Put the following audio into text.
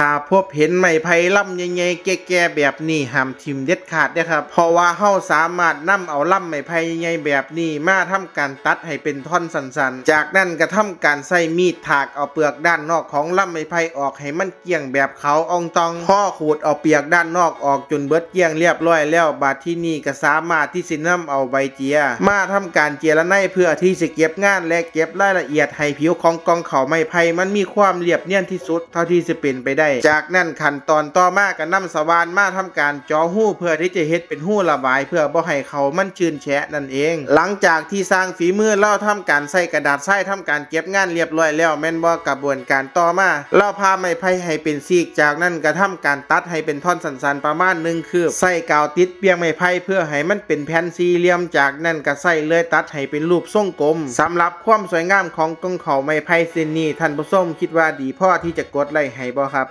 ຖ້າພົບເຫັນໄມ້ໄຜ່ລຳໃຫຍ່ໆແກ່ໆແບບນີ້ ຫ້າມຖິ້ມເດັດຂາດເດ້ອຄັບ ເພາະວ່າເຮົາສາມາດນຳເອົາລຳໄມ້ໄຜ່ໃຫຍ່ໆແບບນີ້ມາທຳການຕັດໃຫ້ເປັນທ່ອນສັ້ນໆ ຈາກນັ້ນກໍທຳການໃຊ້ມີດຖາກເອົາເປືອກດ້ານນອກຂອງລຳໄມ້ໄຜ່ອອກໃຫ້ມັນກ້ຽງແບບຂາວອ່ອງຕ່ອງ. ພໍຂູດເອົາເປືອກດ້ານນອກອອກຈົນເບິດກ້ຽງລຽບຮ້ອຍແລ້ວ ບາດທີນີ້ກໍສາມາດທີ່ຊິນຳເອົາໃບເຈຍມາທຳການເຈຍລະໄນ ເພື່ອທີ່ຊິເກັບງານ ແລະ ເກັບລາຍລະອຽດໃຫ້ຜິວຂອງກ່ອງເຂົ້າໄມ້ໄຜ່ມັນມີຄວາມລຽບນຽນທີ່ສຸດ ເທົ່າທີ່ຈະເປັນໄປໄດ້. ຈາກນັ້ນຂັ້ນຕອນຕໍ່ມາກໍນຳສະຫວ່ານມາທຳການເຈາະຮູ ເພື່ອທີ່ຈະເຮັດເປັນຮູລະບາຍ ເພື່ອບໍ່ໃຫ້ເຂົ້າມັນຈືນແຊະນັ້ນເອງ. ຫຼັງຈາກທີ່ຊ່າງຝີມືລາວທຳການໃຊ້ກະດາດຊາຍທຳການເກັບງານລຽບຮ້ອຍແລ້ວແມ່ນບໍ່? ກະບວນການຕໍ່ມາ ລາວຜ່າໄມ້ໄຜ່ໃຫ້ເປັນຊີກ ຈາກນັ້ນກະທຳການຕັດໃຫ້ເປັນທ່ອນສັ້ນໆປະມານໜຶ່ງຄືບ ໃຊ້ກາວຕິດປ່ຽງໄມ້ໄຜ່ເພື່ອໃຫ້ມັນເປັນແຜ່ນສີ່ຫຼ່ຽມ ຈາກນັ້ນກະໃຊ້ເລື່ອຍຕັດໃຫ້ເປັນຮູບຊົງກົມ. ສຳລັບຄວາມສວຍງາມຂອງກ່ອງເຂົ້າໄມ້ໄຜ່ເສັ້ນນີ້ ທ່ານຜູ້ຊົມຄິດວ່າດີພໍທີ່ຈະກົດໄລ້ໃຫ້ບໍ່ຄັບ?